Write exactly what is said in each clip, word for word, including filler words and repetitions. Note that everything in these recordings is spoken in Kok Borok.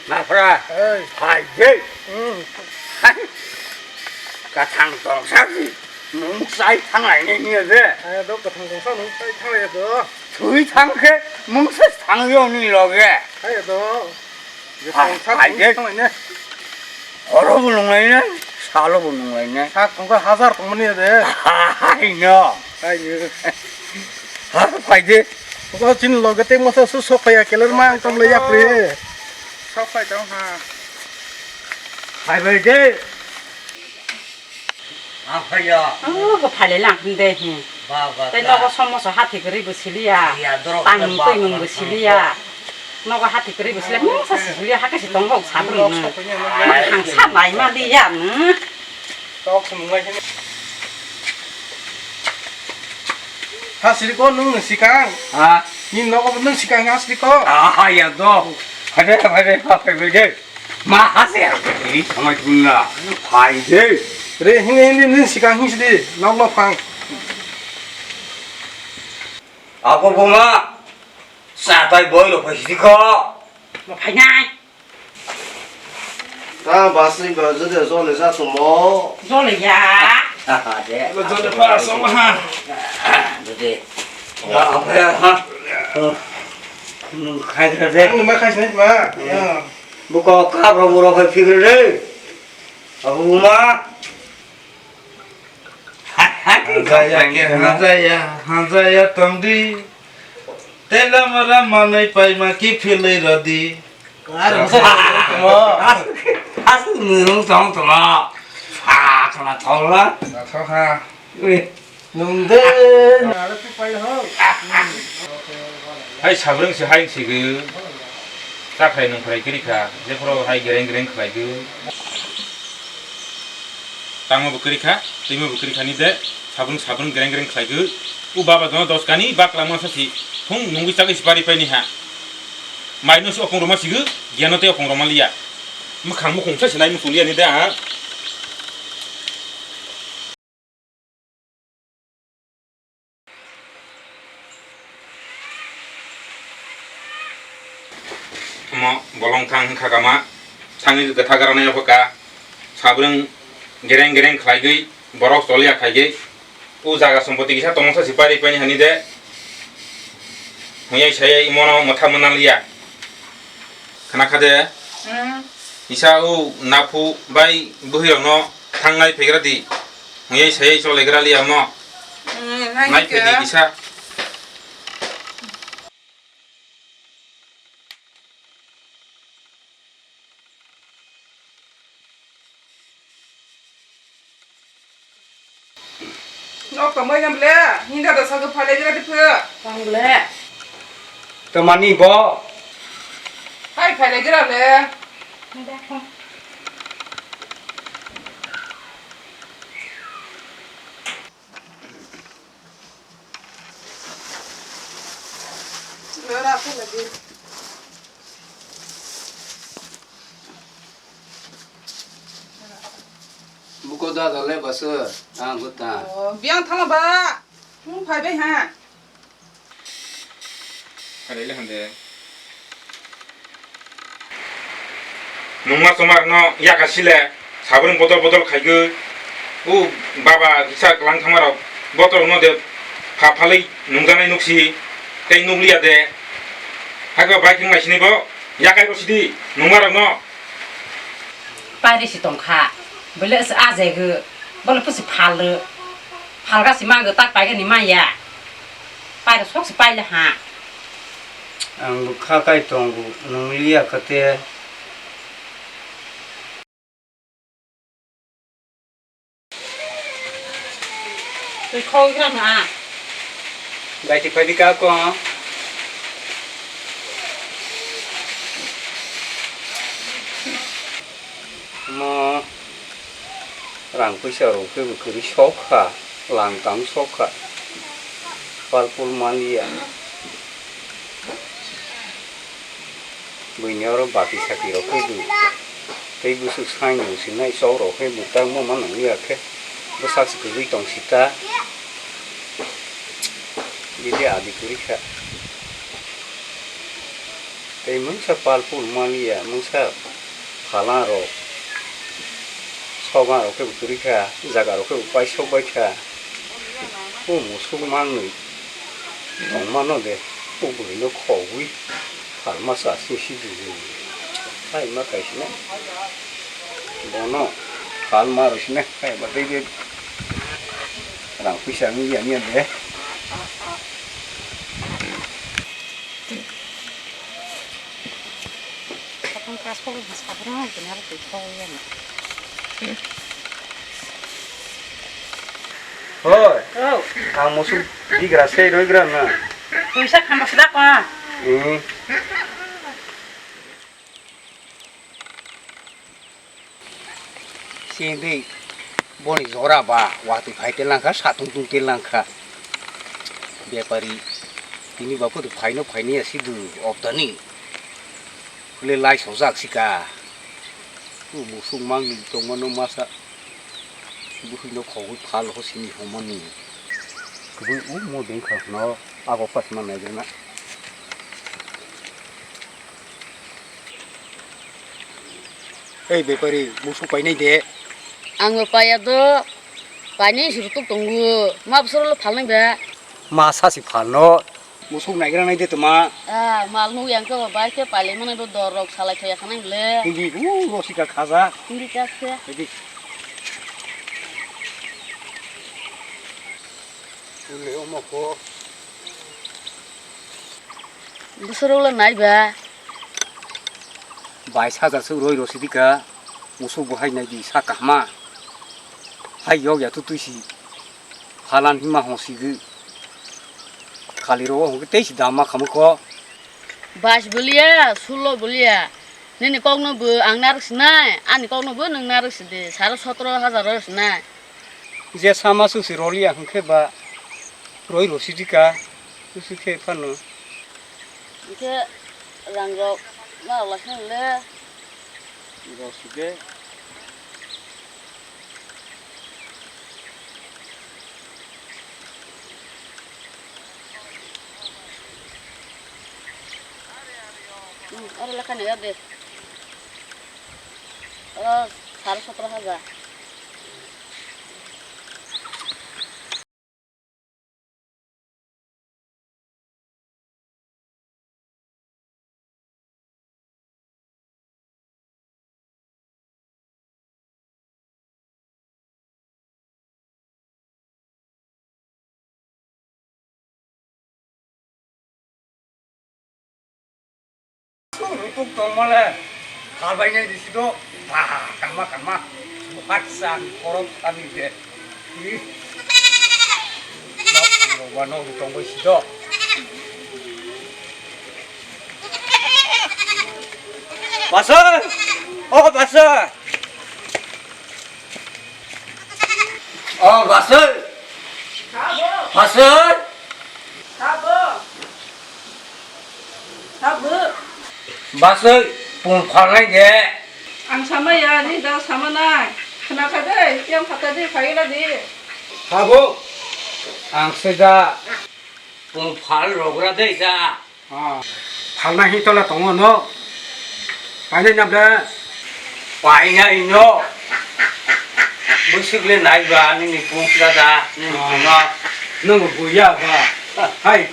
Mafra, Oi. Hai de. Hmm. Hai. Kathang tongsa si mung sai thanglai ne ni de. Hai do kathang tongsa mung sai thanglai do. Thui thang khe mung sai thang yo ni loge. Hai do. Hai, Kathang sa hai mung de. Thanglai ne. Horo bo nung lai ne, salo bo nung lai ne. Sa tongsa hajar tongmani de. Hai no. Hai no. Har phai de. Ko chin loge te mosa su sok phai ya keler ma ang tong le ya pre. Sok phai tong ha. Hai bai de. Ah, phai ya. Oh, ko phale lang de hi. Ba, ba, Tei ba. Nogo somoso hathi kwrwi bo siliya. Ya, dorok Tang ba, twi mung ba, bo ba. Siliya. Nogo hathi kwrwi bo siliya. Mungsa si siliya, hakhe si tong hok sabri. Ai, Ang sa bai ma liya. Tok sumung lai sini. Ha, siri ko nung sikang. Ha? Ni nogo nung sikang ha, siri ko. Ah, ya do. Phade, phade, phade, phade. Ma hase ya, ini sama tuna. Hai de. Re, hini, hini, nung sikang hini sidi, nok nok phang. Apo buma, satai boy lo phai sidi ko. Lo phai nai. Ta basri ba jode jole sa tumo. Jole ya. Ha, ha, de. Lo jole pa so ha. Jode. Ya, apa ya, ha? Nung khai de. Nung ma khai sini ma. Ya. Buko kabro buro khai fikir de. Abu ma. Hanjaya ke hanjaya, hanjaya tongdi. Tela mara manai paima ki philai rodi. Asuk nirung tong tong. Sa khana thola. Thoha. Ui. Nungde. Hai sabrung se hai sigi. Chakhrai nungkhrai kiri kha. Jephuru hai gereng gereng khlai gwi. Tangma bo kiri kha, twima bo kiri kha ni de. Sabrung sabrung gereng gereng khlai gwi. U baba jono dos kani bakla ma sa si. Thung nungwi chagwi sipari pai ni ha. Mai no si okong roma sigi. Giano te okong roma liya. Mwkhang mukhung sa sinai muchung liya ni de ha. Omo bolong thang wngkha kama, thangwi kwtha gra nai pha ka, sabrung gereng gereng khlai gwi borok choliya khai gwi, o jaga sompoti kisa tongmasa se pari pani hani de, hwnwi sayai mono mwtha mwnaliya. Khna kha de? Hmm. Kisa o naphu bai bwhwi rokno thangnai phegra di. Hwnwi sayai choli gra liya mo. Hmm, nai Nai khe. Phedi kisa. Nok tongbai na ble, hinda da sago phalai gra di phe. Tang ble. Tamani bo. Hai phalai gra le. Gra phalai di. Buko da da le basa, ang buta. Oh, biang thala ba. Hum phai bai ha. Phai le hande. Nungma tomar no yaka sile, sabrung bodol bodol khaigwi. U baba kisa kwlang thamarok botol no de pha phalwi nungjanai nuksi tei nukliya de. Hakhe bai khwng lai sini bo yakai bo sidi nungmarok no. Pairi si tongkha, bwle se ajegu, bole pusi phalu, phalga si magu tak paigani maya, pairi sok si paile ha. Ang bo kha kai tongo, nung liya kate. Twi khogwi rang ha. Bai twi phai di ka ko. Mo rang puisa rok khe bo kwrwi sok kha, lang tang sok kha. Pal pul maliya. Buini oro bati sati rok khe bo tei bwswk sai nung sinai chok rok khe bo tangmo ma nang ya khe bwsak se kwrwi tong sita. Bini adi kwrwi kha. Tei mungsa pal phul maliya, mungsa phalang rok sogan rok khe bo kwrwi kha, jaga rok khe bo paisok bai kha. O musuk manwi tong mano de, o bwrwi no khogwi phalma cha sing si di. Hai ma kaisa na. Bono phalma rw sina, hai ba tei de rang puisa wngya wngya de. Hoi. Oh. Ang musuk bigra sei roigra na. Puisa khamba sida ko. Hmm. Sindi boni jora ba watwi phai te langkha, satung tung te langkha. Bepari tini ba photo phaino phaini ya sidu optani. Hule lai sojak sika. O musuk mangni tongmano masa. Bukhino khogwi phal ho sini homani. Kubui o mo dengkha no ago pas man nai na. Ei bepari, musuk painai de. Ang bo paiya do. Painai si rutuk tongo. Ma bosor lo phalnai ba. Ma sasi phalno. Musuk naigra nai de toma. Ah, mal nuk yang ko bai ke paile mane do dor rok salai thoya khanai le. Hindi, uh, rosika khaja. Hindi kaste. Hindi. Ule omo ko. Bosor lo nai ba. Bais hajar se roi rosi dika, musuk bo hai nai di sa kahma. Hai yok ya tu tui si. Phalan hima hong si gwi. Khali ro hong tei si dam ma khamu ko. Bais boliya, sulo boliya. Nini kok no bo ang narwk sinai, ani kok no bo nwng narwk sidi. Saro sotro hajar ro sinai. Je sama su si roliya hong khe ba roi rosi dika. Kusu khe phano. Hwnkhe rang rok ma rok lai kheno le. Rosike. Hmm, oro lekha ni ya de. Oro sare sotro hajar. Rutuk tongmale, khalbainai risi do, ba, kangma, kangma, buhat san, korok sani de. Ih. Nok tongbo, nok tongbo si do. Basoi! O Basoi! O Basoi! Sabo! Basoi! Sabo! Sabo! Basoi, pung phalnai de. Ang sama ya, ni da sama nai. Khna kha de, yang kha de, phai la de. Sabo! Ang se da. Pung phal rogra de da. Ah, phalna hi tola tongo no? Painai nam de? Painai no. Bwswk le nai ba nini bung sra da, nini bung no. Nwng buya ba. Hai,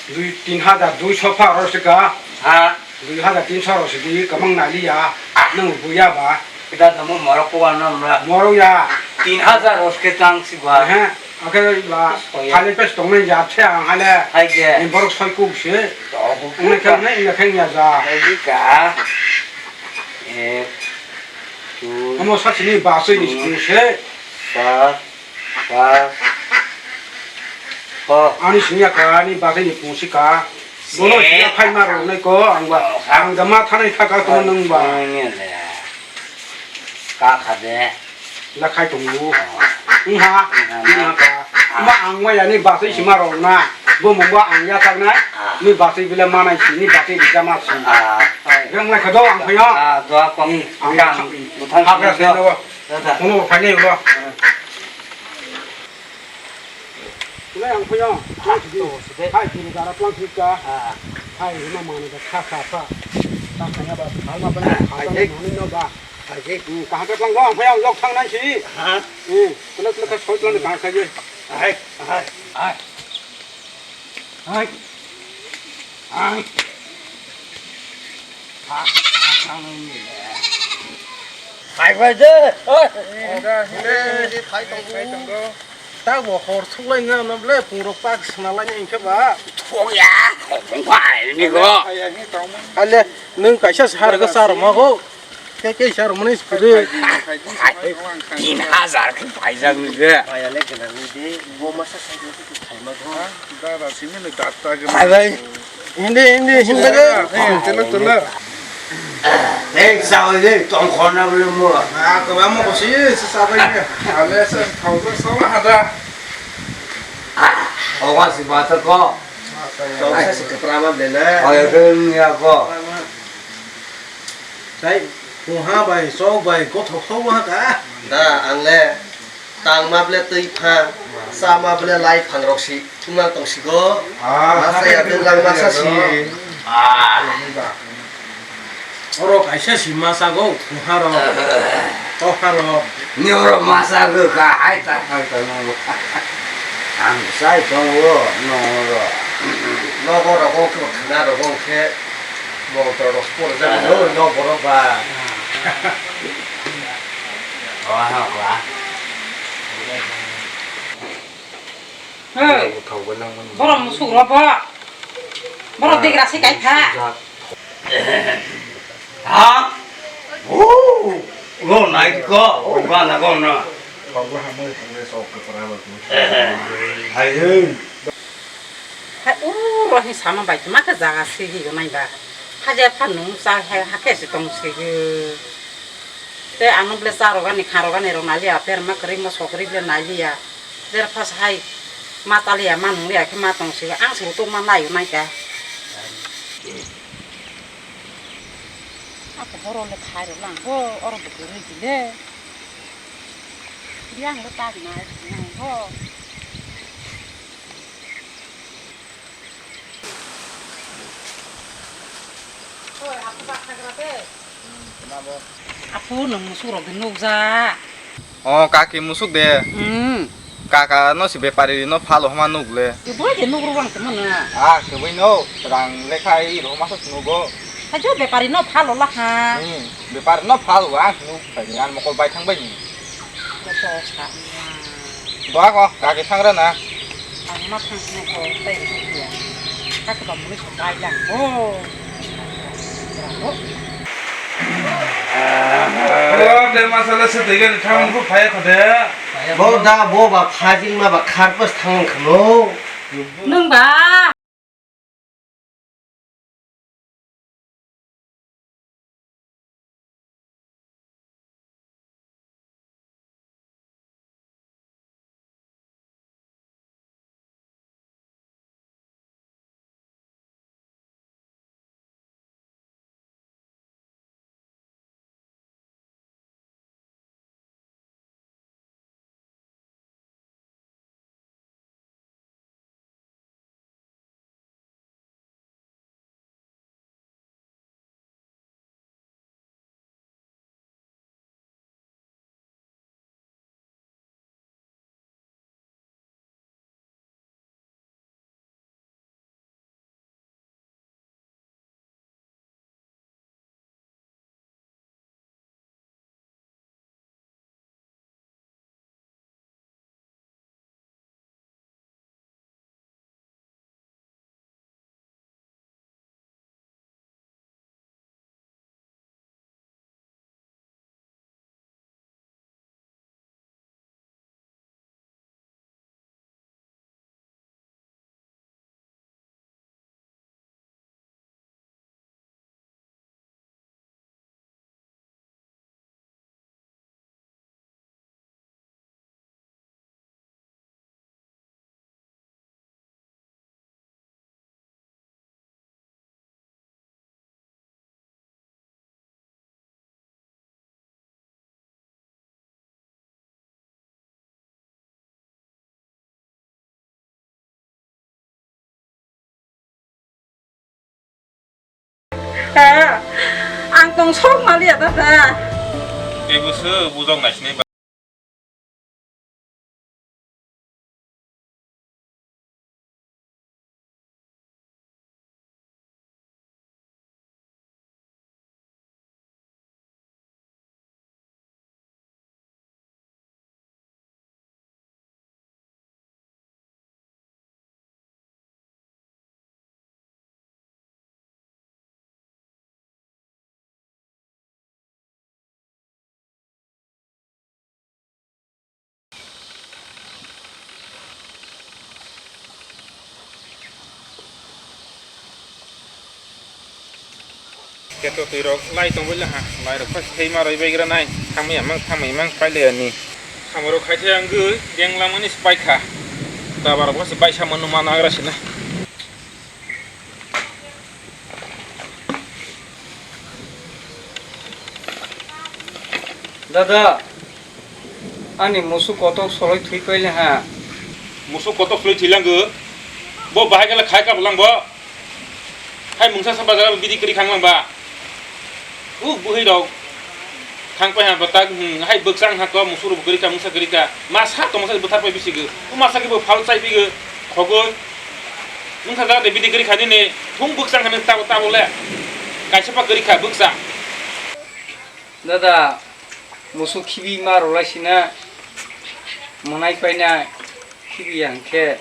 dui, tin hajar dui so pha oro se ka. Ha? Dui hajar tin so oro se di, kamang nai li ya. Nwng buya ba. Kita tamo morok ko ano mra. Morok ya. Tin hajar os ke tang si ba. He, oke la. Soya. Hale pes tong nai ya, che ang hale. Hai je. Ni borok soi kuk se. To, kuk. Ina khe, ina khe ya ja. Hai ka. Ek, dui, omo sa sini ba soi ni tin, se. Sat, pas. Ho. Ani sini ya ka, ani ba soi ni pung si ka. Bono se. Sini ya phai ma rok nai ko, ang ba. Oh, ang da ma thanai kha ka ko nung ba. Ang ya le. Ka kha de. La khai tongo. Wngha, wngha ka. Wngha ka. Wngma ang mai ani basai sima rok na. Bo mungba ang ya tak na. Ah. Ni basai bila manai si, ni basai bija ma si. Ah. Yang lai kha do ang phayo. Ah, doa kong. Hmm, ang kang. Buthang hagra sini. Sini no. Dada. Kono phai nai lo. Ah. Wngkha ang phaio, plang sidi. Hai, tini dara plang sidi ka. Ah. Hai, rima mani da kha kha kha. Hai, hai. Hmm, kaham khe tlang dong, phai ang yok thang nai si. Ha? Hmm, tele tele khe soi tlang kaham khe. Hai, hai, hai. Hai. Hai. Ha, ha, thang nai ni. Hai, bai de. Oi. Order, hile, hile, phai tongo. Phai tongo. Tabo hor thuklai na no ble, pungrok tak swnalai ni khe ba. Thok ya, thok thong phai ni go. Phai ya ni tong. Ale, nwng kaisa sar ga sar ma go. Ke ke sar mani suri. Tin hazar khe phai jak ni ge. Phai ale gana ni de, bo masa sai ni tu khai ma go. Dara simi ni datta ge. Phai bai. Hindi, hindi, hindi. Tele, tele. Tei chao de, tong khorna bole mo. Ah, ko ba mo ko si, sa sa bai ni. Ale sa thau sa sa ma da. Oga si bata ko. Tong sa si kapra ma de na. Oya ke ni ya ko. Tei, kuha bai, sok bai, ko thok thok ha ka. Da, ang le. Tangma ble twi phang, chama ble lai phang rok si thumlang tong sigo. Ah, masa ya twi lang masa si. Ah. Oro kaisa si masa go, kuha rok, toha rok. Ni oro masa go ka hai ta hai ta no. Ang sai tong wo, no oro. Nogo rok go khe thana rok go khe motor rok spor jak no, no borok ba. Hey, borok musuk rok bo. Borok digra se kai kha. Ha? Oh, go nai ko, oh, gana go na. Hai, hey. Hai, uro hi sama bai ma khe jaga se hi nai ba. Haja pha nung cha hai hakhe se tong se. Te ano ble cha rogani, kha rogani rok nai liya, berma kwrwi mosok kwrwi ble nai liya. Berphas hai ma cha liya, ma nung liya khe ma tong se, ang se to ma nai nai ta. Ako horo le khai rok lang ho, oro bo kwrwi di le. Yang le ta nai ho. Apu, nwng musuk rok de nukjak. O, kaki musuk de. Hmm. Kaka no si bepari no phalo homa nuk le. Boi de nuk rwang tongma na. Ah, keboi no, rang lekha i ro masa nugo. Hajo bepari no phalo la ha. Hmm, bepari no phalo ang nuk pai ni, ang mokol bai thang bai ni. Koto sa. Doa ko, kaki thang ra na. Ang ma thang sini ko, tai ko ya. Kaki ba muni ko bai lang. Oh. Hello, de masala se dega ni thang ko phaya ko de. Bo da bo ba phajing ma ba kharpas thang khno. Nung ba. Ka, ang tong sok maliya dada. Tei busu bujok naisinai ba. Keto twi rok lai tongwi laha, lai rok phai thai ma roi bai gra nai, thangmai mang thangmai mang pai le ani. Hamaro khai thai ang gwi deng lamani spai kha, ta barok se bai sa manu ma nagra sina. Dada, ani musuk kotok soloi thwi paile ha. Musuk kotok soloi thwi langgo. Bo bahai gala khai kap langbo. Hai mungsa sa bazar bidi kri khang langba. U buhi rok. Thang pai ha batak, hmm, hai bwksang ha ko musuk rok kwrwi kha, mungsa kwrwi kha. Ma sa tongsa bwthar pai bisi gw. U ma sa khe bo phal chai pi gw. Khogoi. Mungsa da de bidi kwrwi kha nini. Thung bwksang ha nang tabo tabo le. Kaisa pa kwrwi kha bwksa. Dada, musuk khibi ma rwlai sina. Mwnai paina khibi ya hwnkhe.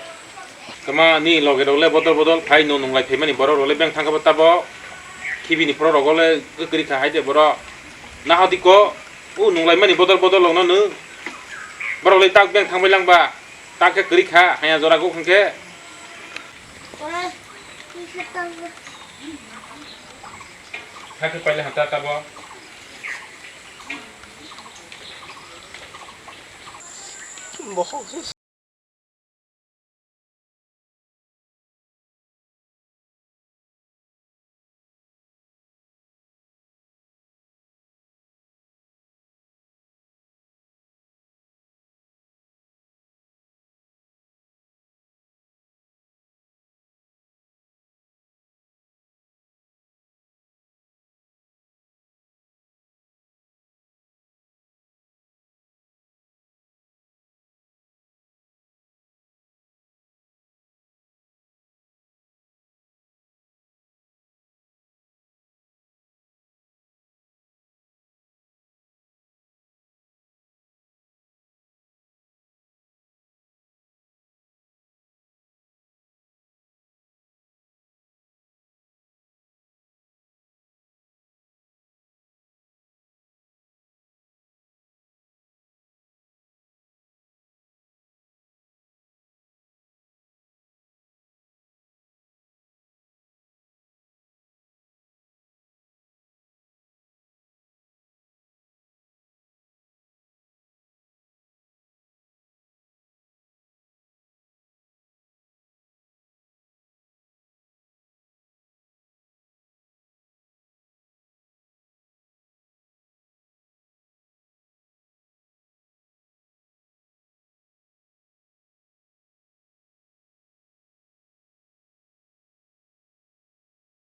Tama ni loge rok le bodol bodol phai no nunglai phaimani borok rok le beng thang kha bo tabo. Khibi ni phoro rogo le kwrwi kha hai de borok. Naha di ko, o nunglai mani bodol bodol rok no nw. Borok le tak beng thang bai lang ba. Tak khe kwrwi kha, haya jora go hwnkhe. Hakhe paile hata tabo. Bohok se